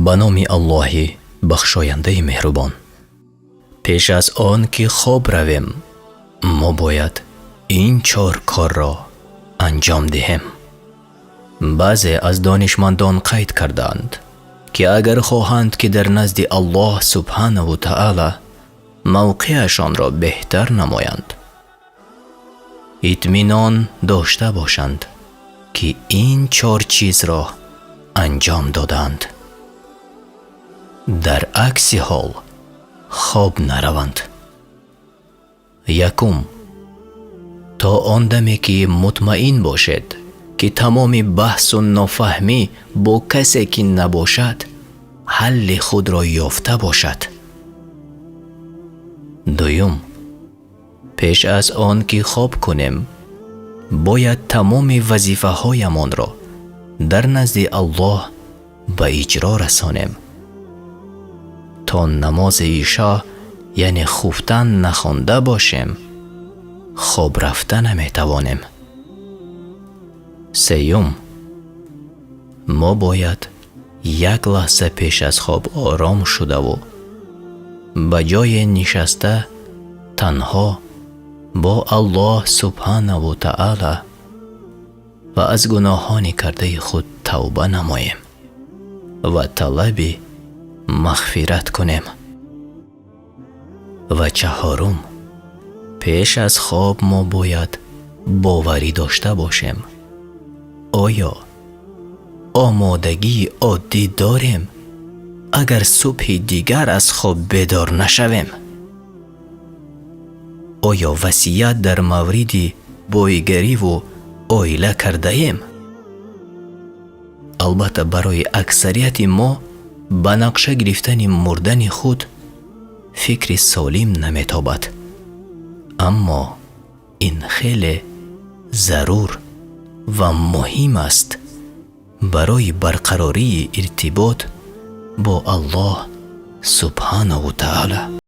Ба номи Аллоҳи бахшояндаи меҳрубон. Пеш аз он ки хоб равем, мо бояд ин чор корро анҷом диҳем. Баъзе аз донишмандон қайд кардаанд, ки агар хоҳанд, ки дар назди Аллоҳ субҳонаву таъоло мавқеашонро беҳтар намоянд, итминон дошта бошанд, ки ин чор чизро анҷом додаанд. Дар акси ҳол хоб нараванд. Якум, то он даме ки мутмаин бошед, ки тамоми баҳсу нофаҳмӣ бо касе ки набошад, ҳалли худро ёфта бошад. Дуюм, пеш аз он ки хоб кунем, бояд тамоми вазифаҳоямонро дар назди Аллоҳ ба иҷро расонем. То намози ишо, яъне хуфтан, нахонда бошем, хоб рафта наметавонем. Сеюм, мо бояд як лаҳза пеш аз хоб ором шудаву ба ҷое нишаста, танҳо бо Аллоҳ субҳонаву таъоло ва аз гуноҳони кардаи худ тавба намоем ва талаби мағфират кунем. Ва чаҳорум, пеш аз хоб мо бояд боварӣ дошта бошем: оё омодагии оддӣ дорем, агар субҳи дигар аз хоб бедор нашавем? Оё васият дар мавриди боигариву оила кардаем? Албатта, барои аксарияти мо ба нақша гирифтани мурдани худ фикри солим наметобад, аммо ин хеле зарур ва муҳим аст барои барқарории иртибот бо Аллоҳ субҳонаву таъоло.